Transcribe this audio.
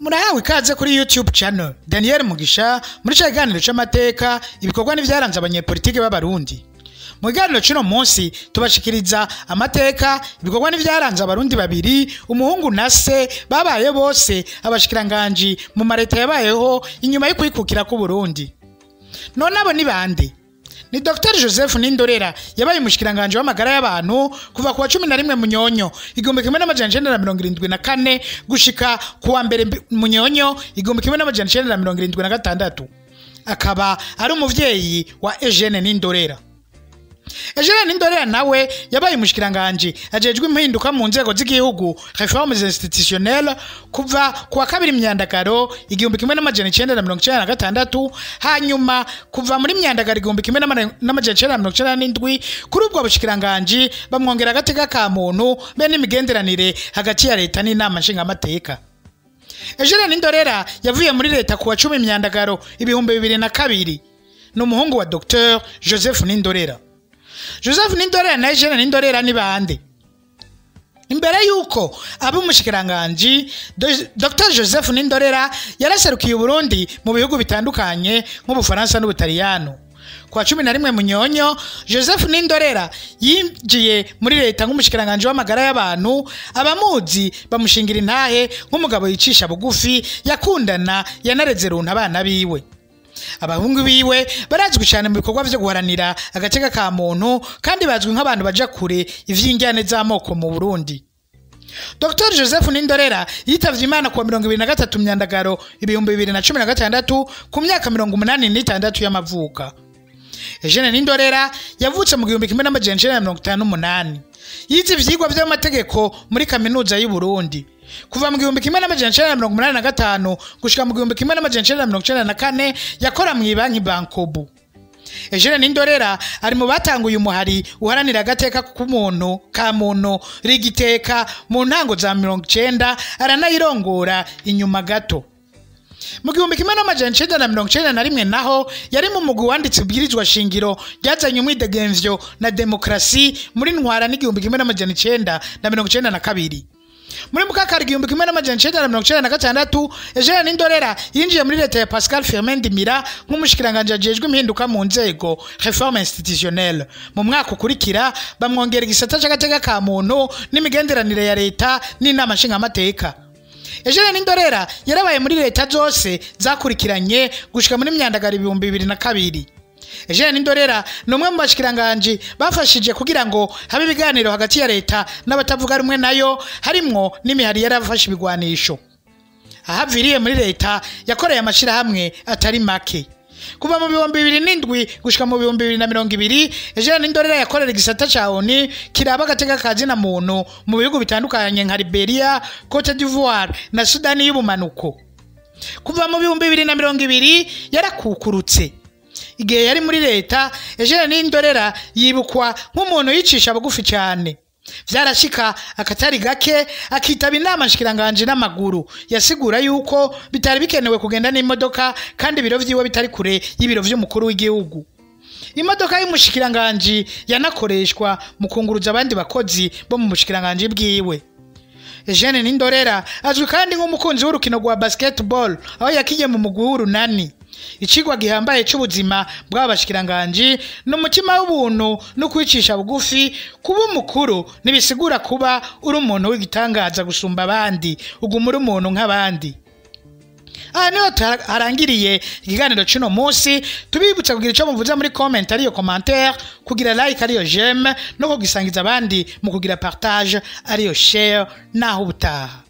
Murahawe ikaze kuri YouTube channel Daniel Mugisha muri ca kiganiro c'amateka, ibikorwa n'ivyaranze abanyepolitike b'Abarundi. Mu kiganiro c'uno munsi tubashikiriza amateka, ibikorwa n'ivyaranze Abarundi babiri, umuhungu na se, babaye bose abashikiranganji mu mareta yabayeho inyuma yo kwikukira k'Uburundi. None abo ni bande? Ni Dr Joseph Nindorera, yabaye umushikiranganje w'amagara y'abantu kuva kuwa 11 Munyonyo 1974 gushika kuwa 1 Munyonyo 1976, akaba ari umuvyeyi wa Eugene Nindorera. Eugene Nindorera nawe yabaye umushikiranganje ajejwe impinduka mu nzego z'igihugu, réformes institutionnelles, kuva kuwa 2 Myandagaro 1996, hanyuma kuva muri Myandagaro 1997 kuri ubwo bushikiranganje bamwongera agateka ka muntu be n'imigenderanire hagati ya leta n'inama nshingamateka. Eugene Nindorera yavuye muri leta kuwa 10 Myandagaro 2002, ni umuhungu wa Dr Joseph Nindorera. Joseph Nindorera na Eugene Nindorera ni bande? Imbere yuko aba umushikiranganji, Dr Joseph Nindorera yaraserukiye Uburundi mu bihugu bitandukanye nk'Ubufaransa n'Ubutaliyano. Kwa 11 Munyonyo, Joseph Nindorera yinjiye muri leta nk'umushikiranganji w'amagara y'abantu. Abamuzi bamushingira intahe nk'umugabo yicisha bugufi, yakundana, yanareze runtu abana biwe. Abahungu biwe barazwi cyane mu bikorwa vyo guharanira agateka ka muntu, kandi bazwi nk'abantu baja kure ivy'injyane z'amoko mu Burundi. Dr Joseph Nindorera yitavye Imana kuwa 23 Myandagaro 2016 ku myaka 86 y'amavuka. Eugene Nindorera yavutse mu 1958. Yize ivyigwa vy'amategeko muri Kaminuza y'u Burundi. Kuva mu 1985 gushika mu 1994 yakora mu banki Bankobu. Eugene Nindorera ari mu batanguye umuhari uharanira agateka k'umuntu ka muntu rigiteka mu ntango za 90, aranayirongora inyuma gato. Mu 1991 naho yari mu mugwi wanditse ibwirizwa shingiro ryazanye umwidegemvyo na demokrasi muri ntwara n'1992. Muri mukakari 1996, Eugene Nindorera yinjiye muri leta ya Pascal Firmin Ndimira nk'umushikiranganje ajejwe impinduka mu nzego, réforme institutionnelle. Mu mwaka ukurikira bamwongera igisata c'agateka ka muntu n'imigenderanire ya leta n'inama nshingamateka. Eugene Nindorera yarabaye muri leta zose zakurikiranye gushika muri Myandagaro 2002. Eugene Nindorera ni umwe mu bashikiranganji bafashije kugira ngo habe ibiganiro hagati ya leta n'abatavuga rumwe nayo, harimwo n'imihari yarafashe ibigwanisho. Ahaviriye muri leta yakoreye amashirahamwe atari make. Kuva mu 2007 gushika mu 2020, Eugene Nindorera yakorera igisata ca ONU kiraba agateka ka zina muntu mu bihugu bitandukanye nka Liberia, Cote d'Ivoire na Sudani y'ubumanuko. Kuva mu 2020 yarakukurutse. Igihe yari muri leta, Eugene Nindorera yibukwa nk'umuntu yicisha bugufi cyane. Vyarashika akatari gake akitaba inama nshikiranganje n'amaguru. Yasigura yuko bitari bikenewe kugenda n'imodoka kandi ibiro vyiwe bitari kure y'ibiro vy'umukuru w'igihugu. Imodoka y'umushikiranganji yanakoreshwa mu kunguruza abandi bakozi bo mu bushikiranganji bwiwe. Eugene Nindorera azwi kandi nk'umukunzi w'urukino rwa basketball, aho yakiye mu mugwi w'Urunani. Icigwa gihambaye c'ubuzima bw'abashikiranganji n'umutima w'ubuntu no kwicisha bugufi. Kuba umukuru ntibisigura kuba uri umuntu w'igitangaza gusumba abandi, uguma uri umuntu nk'abandi. Aha niho harangiriye ikiganiro c'uno munsi. Tubibutsa kugira ico muvuze muri comment, ariyo commentaire, kugira like, ariyo j'aime, no kugisangiza abandi mu kugira partage, ariyo share. Naho ubutaha.